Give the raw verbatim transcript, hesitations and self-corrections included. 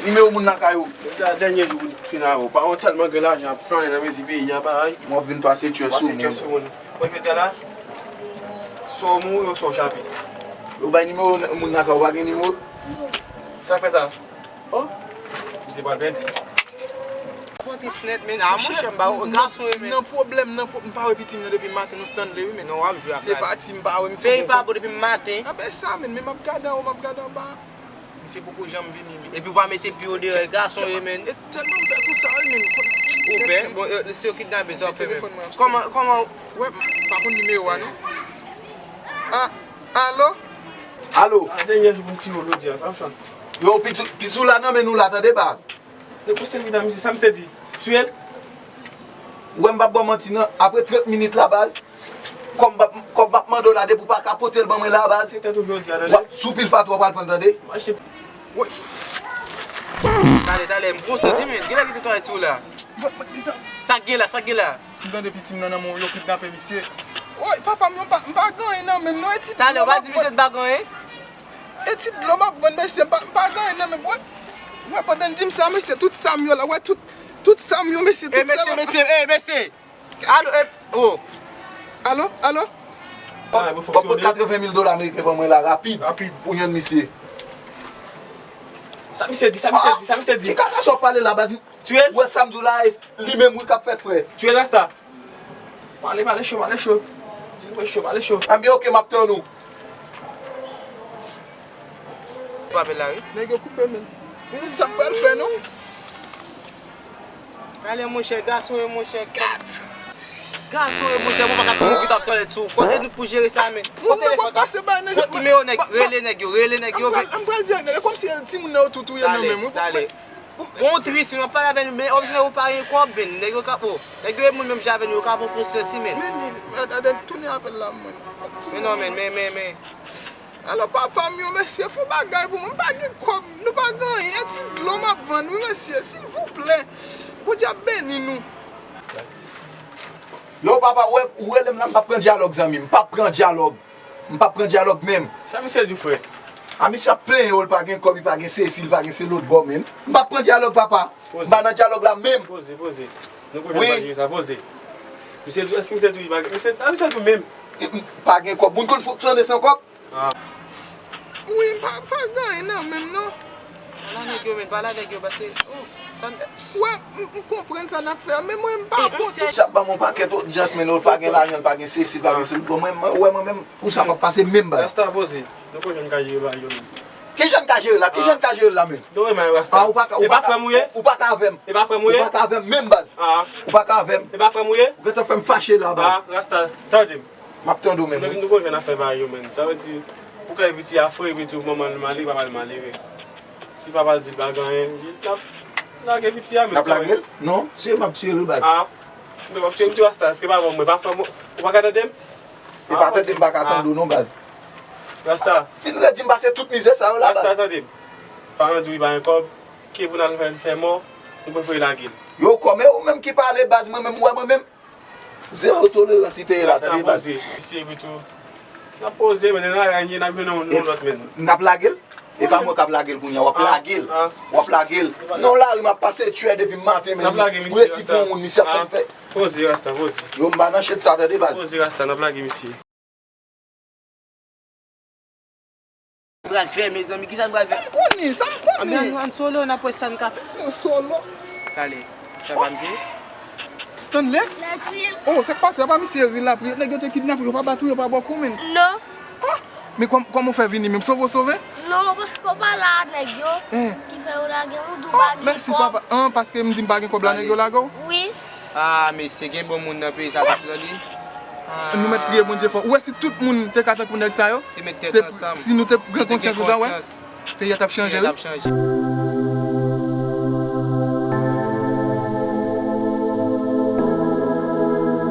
Nimewo moun lakay ou. Dènye jou pou fin avè w. Paran tèlman gen lajan ap flannen nan mezi peyi a, bay. M ap vin pase tchè sou moun. Pase tchè sou moun. Mwen mete la. Swa w mouri oswa w chape. Ou bay nimewo moun lakay ou, pa gen nimewo? Sa k fè sa? Oh, misye pral pèdi. Mwen tris nèt, men, a, monchè, m ba w, gason yo, men. Nan pwoblèm, nan pwo-, m pa wè pitit m nan depi maten, non, Stanley, wi, men. Non, w ap jwe ak se pati m pa wè misye. Peyi pa bon depi maten. A, ben, sa, men, men m ap gade anwo, m ap gade anba. Misye poko janm vini, men. Epi w pa mete pye w deyò, gason yo, men. E tèlman m pè pou sa, wi, men. Ou pè? Bon, e, se yo kidnape, sa w fè, men. Telefòn mwen ap sonnen. Kòman, kòman? Wè, m pa konn nimewo a, non. A, alo? Alo? A, dènye jou pou m tiye w jodi a, sa m chante. Yo, pitit, pitit ou la nan men nou la, tande, baz. Depi w sèvi ta misye, sa misye di? Tiye l? Ou wè m p ap ba w manti, non. Apre trant minit la, baz. Kòb m ap, kòb m ap mande w la, depi w pa ka pote l ban mwen la, baz. Se tèt ou jodi a, tande. W ap sou pil fatra w pral pran, tande. Mache. Woy. Tale, tale, m gon santi, men. Genlè ki te tòlèt sou la. Sa gen la, sa gen la. M tande pitit m nan nan men w, yo kidnape misye. Woy, papa m, yo, m pa, m pa gen anyen nan men m, non, e ti dlo m ap vann. Tale, w pa di misye te pa gen anyen? E ti dlo m ap vann, mesye, m pa, m pa gen anyen nan men m. Woy, wè, pandan l di m sa, mesye, tout sa m yo la, wè, tout, tout sa m yo, mesye, tout sa m. E, mesye, mesye, e, mesye. Alo, e, oh. Alo, alo? Kòb, kòb pou katreven mil dola ameriken ban mwen la, rapid. Rapid. Pou jwenn misye. Sa misye di, sa misye di, sa misye di? Ki kaka sa w ap pale la, baz? Tiye l? Ou wè sa m di w la, e li menm wi k ap fèt, frè. Tiye l, Rasta. Pale, pale cho, pale cho. Di l mwen cho, pale cho. Anben, oke, m ap tann ou. Ou pa bèl la, wi. Nèg yo koupe, men. Sa m pral fè, non? Talè, monchè, gason yo, monchè, kèt. Gason yo, monchè, mwen pa ka twouve ou ki t ap tòlèt sou ou. Kote nou pou jere sa, men? Kote telefòn? Kote nimewo nèg? Rele nèg yo, rele nèg yo. M pral, m pral di ak nèg yo, kòmsi timoun nan yo tou touye nan men m, wi. Talè, talè. Bon, tris, men w ap pale avè nou, men òdinè ou pa gen kòb, men nèg yo ka, oh, nèg yo e moun menm jan avè nou, yo ka pran konsyans li, men. Men, adan, tounen apèl la, mwen. Men non, men, men, men, men. Alò, papa m yo, mesye, fè yon bagay pou mwen. M pa gen kòb, nou pa gen anyen. E ti dlo m ap vann, wi, mesye, silvouplè. Bondye ap beni nou. Yo, papa, ou wè, ou rele m la, m p ap pran dyalòg, zanmi m. M p ap pran dyalòg. M p ap pran dyalòg menm. Sa misye di w, frè? A, misye ap plenyen w, li pa gen kòb, li pa gen sesi, li pa gen se lòt bò, menm. M p ap pran dyalòg, papa. M pa nan dyalòg la menm. Poze, poze. Nou konn jan bagay yo sa, poze. Misye di, èske misye di w li pa gen, misye, a, misye di w menm? E, m pa gen kòb. Moun konn fonksyone san kòb? A. Wi, m pa, pa gen anyen nan menm, non. Pale a nèg yo, men, pale a nèg yo, paske, oh, sa n- Wè, m, m konprann sa n ap fè a, men mwen, m pa kontan. Misye ap ban m yon pakèt odijans, men nou pa gen lajan, pa gen sesi, pa gen sesi. Bon, mwen, mwen, wè, mwen menm, pou sa m ap pase menm, baz. Rasta, poze. Nou konn jan n ka jere bagay yo menm. Ki jan n ka jere la? Ki jan n ka jere la, menm? Dore may, Rasta. A, ou pa ka, ou pa ka, ou pa ka avè m. E pa frè m ou ye? Ou pa ka avè m menm, baz. A. Ou pa ka avè m. E pa frè m ou ye? Ou gentan fè m fache la, baz. A, Rasta, tande m. M ap tande w menm, wi. Nou, nou konn jan n ap fè bagay yo, menm. Sa vle di, ou kay piti a fre, epi di w manman l malere, papa l malere. Si papa l di l pa gen anyen, jis n ap lage piti a, menm. N ap lage l? Non, tiye m ap tiye l, wi, baz. A. Men w ap tiye m tou, Rasta, èske pa bon, mwen pa frè m, ou pa ka tande m? E pa tande m pa ka tande w, non, baz. Rasta. Fin redi m pase tout mizè sa yo la, baz. Rasta, tande m. Paran di w li pa gen kòb, ke pou n al fè, fè mò, nou prefere lage l. Yo, kòm e ou menm ki pale, baz, mwen menm, ou wè mwen menm. Zewo tolerans li te ye la, tande, baz. Misye epi tou. N ap poze, men nan lari a n ye, n ap jwenn yon, yon lòt, men. N ap lage l? E pa mwen k ap lage l kounye a, w ap lage l. W ap lage l. Nan lari m ap pase tchwè depi maten, men. N ap lage misye, resi pou yon moun, misye ap fè m fè. Poze, Rasta, poze. Yo, m pa nan shit sa, tande, baz. Poze, Rasta, n ap lage misye. Pral fè, mezanmi, kisa n pral fè? Sa m konnen, sa m konnen. Anben, ann, ann solo, n ap wè sa n ka fè. Yon solo. Talè, sa pa misye? Stanley? Oh, sa k pase? Apa misye ri la, pri nèg yo te kidnape, yo pa bat ou, yo pa ba w kou, menm? Non. Ah, men kòm, kòman w fè vini menm? Sove w sove? Non, paske w pale a nèg yo, ki fè yo lage m, ou di w pa gen kòb. Mèsi, papa. An, paske m di m pa gen kòb la, nèg yo lage w? Wi. Ah, mesye, gen bon moun nan peyi sa, pa tande. Nou mèt priye Bondye fò. Ou wè si tout moun te ka tankou nèg sa yo? Te met tèt ansanm. Si nou te pran konsyans konsa, wè. Peyi a t ap chanje, wi. Peyi a t ap chanje.